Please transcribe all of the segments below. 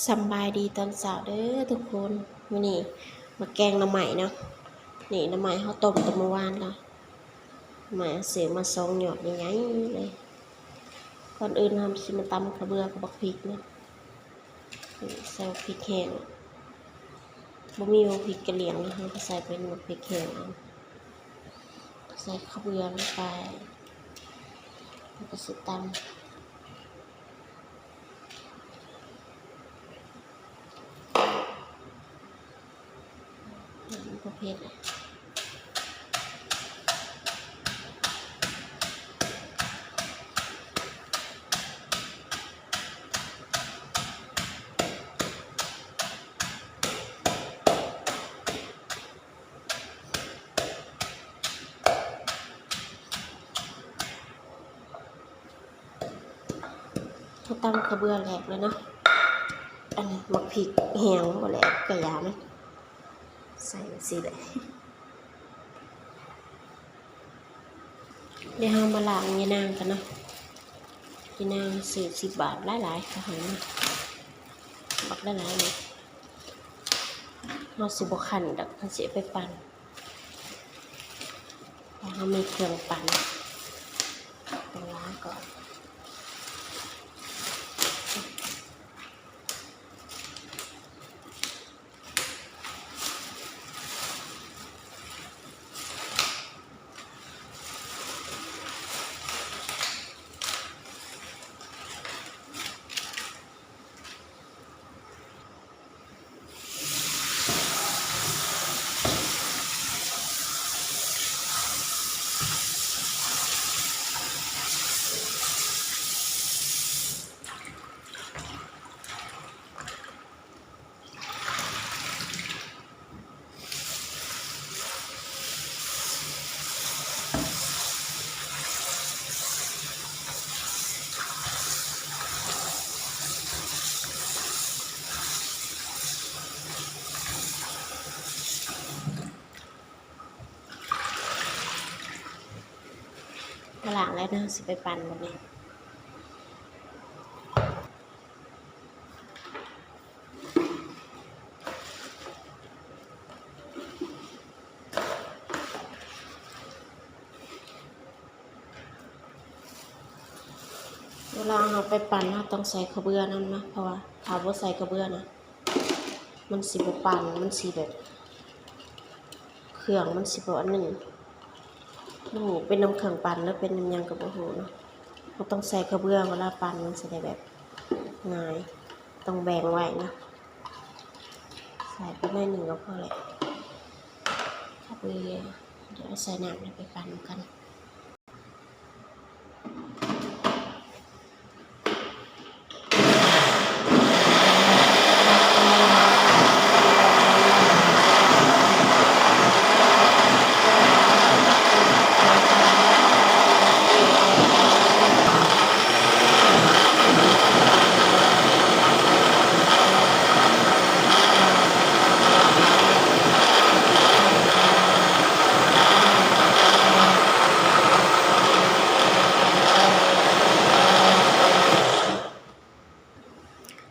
ສຳບາຍດີຕອນເຊົ້າເດີທຸກຄົນ. ມື້ນີ້ມາແກງໜໍ່ໄມ້ເນາະ. ນີ້ໜໍ່ໄມ້ເຮົາຕົ້ມແຕ່ມື້ວານລະ ມາຊື້ມາສອງຍອດໃຫຍ່ໆເລີຍ. ກ່ອນອື່ນເຮົາຊິມາຕຳຂະເບືອກັບບັກພິກເນາະ. ໃສ່ບັກພິກແຫ້ງ ບໍ່ມີບັກພິກກະຫຼຽງ ເຮົາກໍໃສ່ເປັນບັກພິກແຫ້ງເອົາ. ໃສ່ຂະເບືອລົງໄປ ແລ້ວກໍຊິຕຳ. ບໍ່ເຜັດ. ເຮົາຕຳຂະເບືອແຫຼກແລ້ວເນາະ. ອັນໝາກພິກແຫ້ງບໍ່ແຫຼກກະຢ່າມັນ ໃສ່ຈັ່ງຊີ້ແຫຼະ. ດຽວເຮົາມາລ້າງຍານາງກັນເນາະ. ຍານາງຊື້ສິບບາດ ຫຼາຍໆ ເຂົາໃຫ້ມາບັກຫຼາຍໆເລີຍ. ເຮົາຊິບໍ່ຄັ້ນດອກ ເຮົາຊິເອົາໄປປັ່ນ ເພາະເຮົາມີເຄື່ອງປັ່ນ ຕ້ອງລ້າງກ່ອນ. ລ້າງແລ້ວນະ ຊິໄປປັ່ນບັດນີ້. ເວລາເຮົາໄປປັ່ນ ເຮົາຕ້ອງໃສ່ຂະເບືອນຳນະ ເພາະວ່າຖ້າບໍ່ໃສ່ຂະເບືອນະ ມັນຊິບໍ່ປັ່ນ ມັນຊິແບບ ເຄື່ອງມັນຊິບໍ່ອັນນີ້ ບໍ່ຮູ້ເປັນນຳເຄື່ອງປັ່ນ ຫຼືເປັນນຳຫຍັງກໍບໍ່ຮູ້ເນາະ. ເຮົາຕ້ອງໃສ່ຂະເບືອເວລາປັ່ນ ມັນຊິໄດ້ແບບງ່າຍ. ຕ້ອງແບ່ງໄວ້ນະ ໃສ່ໄປໜ້ອຍໜຶ່ງກໍພໍແຫຼະ. ເອົາໄປ ດຽວເອົາໃສ່ນ້ຳແລ້ວໄປປັ່ນນຳກັນ.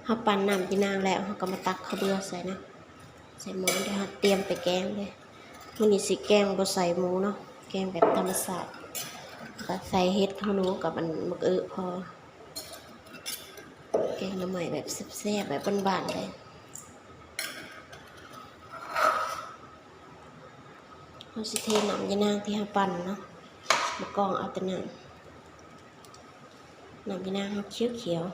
ເຮົາປັ່ນນ້ຳຍານາງແລ້ວ ເຮົາກໍມາຕັກເຂົ້າເບືອໃສ່ນະ ໃສ່ໝໍ້. ດຽວເຮົາຕຽມໄປແກງເດ້. ມື້ນີ້ຊິແກງບໍ່ໃສ່ໝູເນາະ ແກງແບບທຳມະຊາດ ແລ້ວກໍໃສ່ເຫັດຫູໜູກັບອັນໝາກອຶພໍ. ແກງໜໍ່ໄມ້ແບບແຊບໆ ແບບບ້ານໆເລີຍ. ເຮົາຊິເທນ້ຳຍານາງທີ່ເຮົາປັ່ນເນາະ ມາກອງເອົາແຕ່ນ້ຳ. ນ້ຳຍານາງເຮົາຂຽວໆ.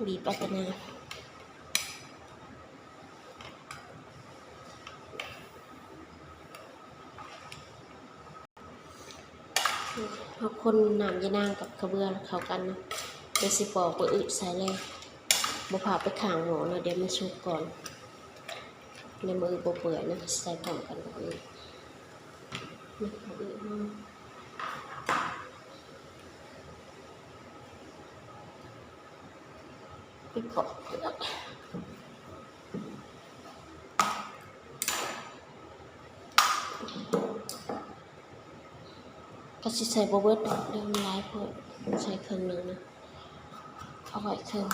ບີບເອົາແຕ່ນ້ຳ. ເຮົາຄົນນ້ຳຍານາງກັບເຂົ້າເບືອເຂົ້າກັນເນາະ. ແຕ່ຊິປອກບັກອຶໃສ່ເລີຍ ບໍ່ພາໄປຂ້າງໝໍ້ເນາະ ດຽວມັນສຸກກ່ອນ ດຽວບັກອຶບໍ່ເປື່ອຍນະ ໃສ່ພ້ອມກັນບັກອຶ ບັກອຶເຮົາ ໄປປອກເປືອກ. ກໍຊິໃສ່ບໍ່ເບິດດອກ ດຽວມັນຫຼາຍໂພດ ໃສ່ເຄິ່ງໜຶ່ງນະ ເອົາໄວ້ເຄິ່ງ.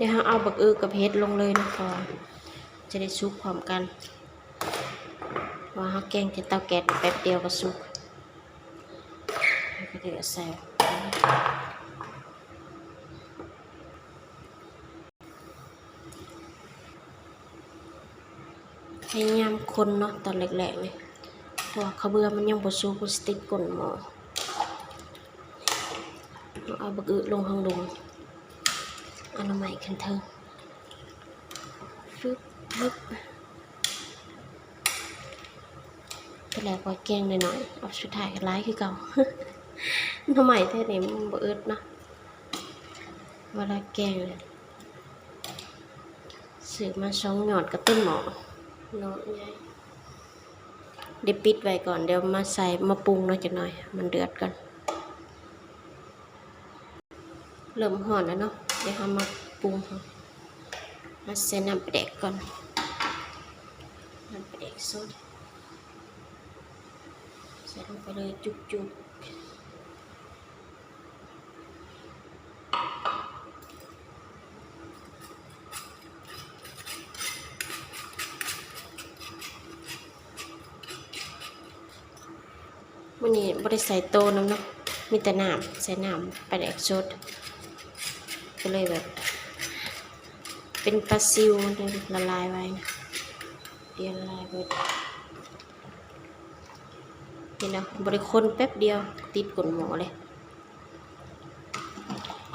ດຽວເຮົາເອົາບັກອຶກັບເຫັດລົງເລີຍນະ ເພາະວ່າຈະໄດ້ສຸກພ້ອມກັນ ເພາະວ່າເຮົາແກງແຕ່ເຕົາແກັສແປັບດຽວກໍສຸກ ແລ້ວກໍເອົາໃສ່. ພະຍາຍາມຄົນເນາະ ຕອນແລກໆນີ້ ເພາະວ່າເຂົ້າເບືອມັນຍັງບໍ່ສຸກ ມັນຊິຕິດກົ້ນໝໍ້. ເອົາບັກອຶລົງຂ້າງລຸ່ມ ເອົາໜໍ່ໄມ້ຂຶ້ນເທິງ ຟຶບ ຟຶບ. ຕອນແລກວ່າແກງໜ້ອຍໆ ເອົາ ສຸດທ້າຍກໍຫຼາຍຄືເກົ່າ. ໜໍ່ໄມ້ແທ້ນີ້ມັນບໍ່ອຶດເນາະ ເວລາແກງ. ຊື້ມາສອງຍອດກໍເຕັມໝໍ້ເນາະ ໃຫຍ່. ດຽວປິດໄວ້ກ່ອນ ດຽວມາໃສ່ ມາປຸງເນາະ ຈັກໜ້ອຍ ມັນເດືອດກ່ອນ. ເລີ່ມຮ້ອນແລ້ວເນາະ ດຽວເຮົາມາປຸງ ເຮົາມາໃສ່ນ້ຳປາແດກກ່ອນ ນ້ຳປາແດກສົດ ໃສ່ລົງໄປເລີຍ ຈຸກໆ. ມື້ນີ້ບໍ່ໄດ້ໃສ່ໂຕນຳເນາະ ມີແຕ່ນ້ຳ ໃສ່ນ້ຳປາແດກສົດ ກໍເລີຍແບບເປັນປາຊິວ ມັນຈຶ່ງລະລາຍໄວນະ ດຽວລະລາຍເບິດ. ເຫັນບໍ່ ບໍ່ໄດ້ຄົນແປັບດຽວ ຕິດກົ້ນໝໍ້ເລີຍ.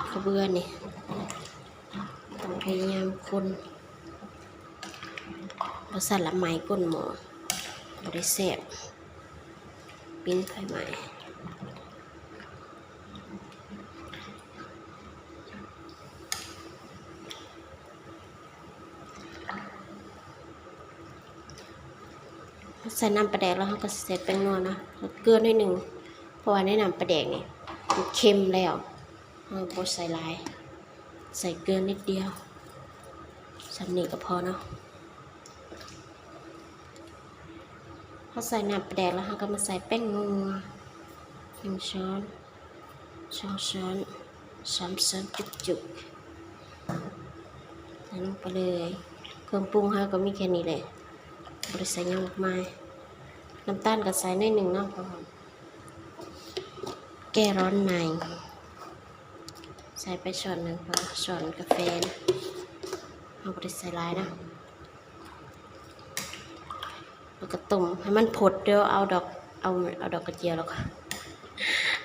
ເຂົ້າເບືອນີ້ຕ້ອງພະຍາຍາມຄົນ ບໍ່ຊັ້ນລະໄໝ້ກົ້ນໝໍ້ ບໍ່ໄດ້ແຊບ ປິ່ນໄຟໄໝ້. ໃສ່ນ້ຳປາແດກແລ້ວ ເຮົາກໍຊິໃສ່ແປ້ງນົວເນາະ ເກືອໜ້ອຍໜຶ່ງ ເພາະວ່າໃນນ້ຳປາແດກນີ້ມັນເຄັມແລ້ວ ເຮົາບໍ່ໃສ່ຫຼາຍ ໃສ່ເກືອນິດດຽວ ສ່ຳນີ້ກໍພໍເນາະ. ເຮົາໃສ່ນ້ຳປາແດກແລ້ວ ເຮົາກໍມາໃສ່ແປ້ງນົວ ໜຶ່ງຊ້ອນ ສອງຊ້ອນ ສາມຊ້ອນ ຈຸກໆ ໃສ່ລົງໄປເລີຍ. ເຄື່ອງປຸງເຮົາກໍມີແຄ່ນີ້ແຫຼະ ບໍ່ໄດ້ໃສ່ຫຍັງມາກມາຍ. ນ້ຳຕານກໍໃສ່ໜ້ອຍໜຶ່ງເນາະ ເພາະວ່າແກ້ຮ້ອນໃນ ໃສ່ໄປຊ້ອນໜຶ່ງ ເພາະວ່າຊ້ອນກາແຟນະ ເຮົາບໍ່ໄດ້ໃສ່ຫຼາຍນະ. ແລ້ວກໍຕົ້ມໃຫ້ມັນຟົດ ດຽວເອົາດອກ ເອົາ ເອົາດອກກະຈຽວ ແລ້ວກໍ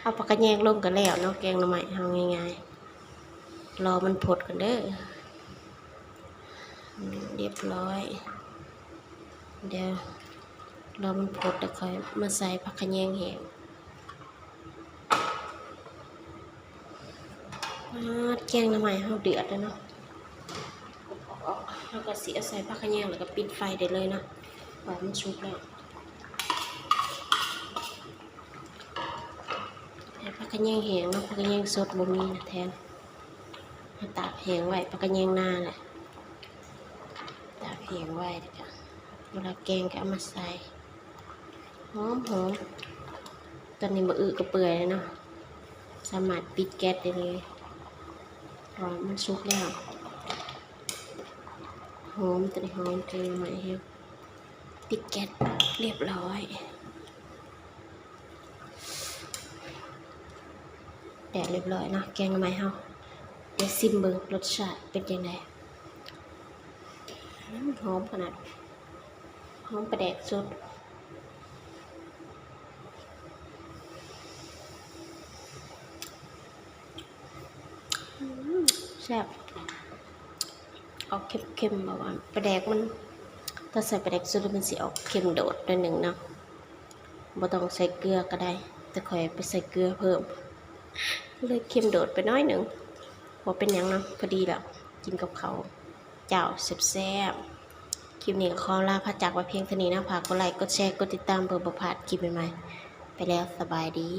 ເອົາຜັກຂະແຍງລົງກໍແລ້ວເນາະ ແກງໜໍ່ໄມ້ເຮົາງ່າຍໆ. ລໍມັນຟົດກ່ອນເດີ. ອືມ ຮຽບຮ້ອຍ ດຽວລໍມັນຟົດ ແລ້ວຄ່ອຍມາໃສ່ຜັກຂະແຍງແຫ້ງ. ປາດ ແກງໜໍ່ໄມ້ເຮົາເດືອດແລ້ວເນາະ ເຮົາກໍຊິເອົາໃສ່ຜັກຂະແຍງ ແລ້ວກໍປິດໄຟໄດ້ເລີຍເນາະ ເພາະວ່າມັນສຸກແລ້ວ. ໃສ່ຜັກຂະແຍງແຫ້ງເນາະ ຜັກຂະແຍງສົດບໍ່ມີນະ ແທນ ເຮົາຕາກແຫ້ງໄວ້ ຜັກຂະແຍງນາແຫຼະ ຕາກແຫ້ງໄວ້ ແລ້ວກໍເວລາແກງກໍເອົາມາໃສ່. ຫອມໆ ຕອນນີ້ບັກອຶກໍເປື່ອຍແລ້ວເນາະ ສາມາດປິດແກັສໄດ້ເລີຍ. ມັນສຸກແລ້ວ. ຫອມ ຕົວນີ້ຫອມ ແກງໜໍ່ໄມ້ເຮົາ ປິດແກັສ ຮຽບຮ້ອຍ. ແດກຮຽບຮ້ອຍເນາະ ແກງໜໍ່ໄມ້ເຮົາ. ດຽວຊິມເບິ່ງລົດຊາດເປັນຈັ່ງໃດ. ອືມ ຫອມຂະໜາດ ຫອມປາແດກສົດ. ອືມ ແຊບ ອອກເຄັມໆ ແບບວ່າປາແດກມັນ ຖ້າໃສ່ປາແດກສົດແລ້ວມັນຊິອອກເຄັມໂດດໜ້ອຍໜຶ່ງເນາະ. ບໍ່ຕ້ອງໃສ່ເກືອກໍໄດ້ ແຕ່ຂ້ອຍໄປໃສ່ເກືອເພີ່ມ ເລີຍເຄັມໂດດໄປໜ້ອຍໜຶ່ງ. ບໍ່ເປັນຫຍັງເນາະ ພໍດີແລ້ວ ກິນກັບເຂົ້າເຈົ້າແຊບໆ. ຄລິບນີ້ກໍຂໍລາພາຈາກໄວ້ພຽງເທົ່ານີ້ເນາະ. ຝາກກົດໄລ ກົດແຊ ກົດຕິດຕາມ ເພື່ອບໍ່ພາດຄລິບໃໝ່ໆ. ໄປແລ້ວ ສະບາຍດີ.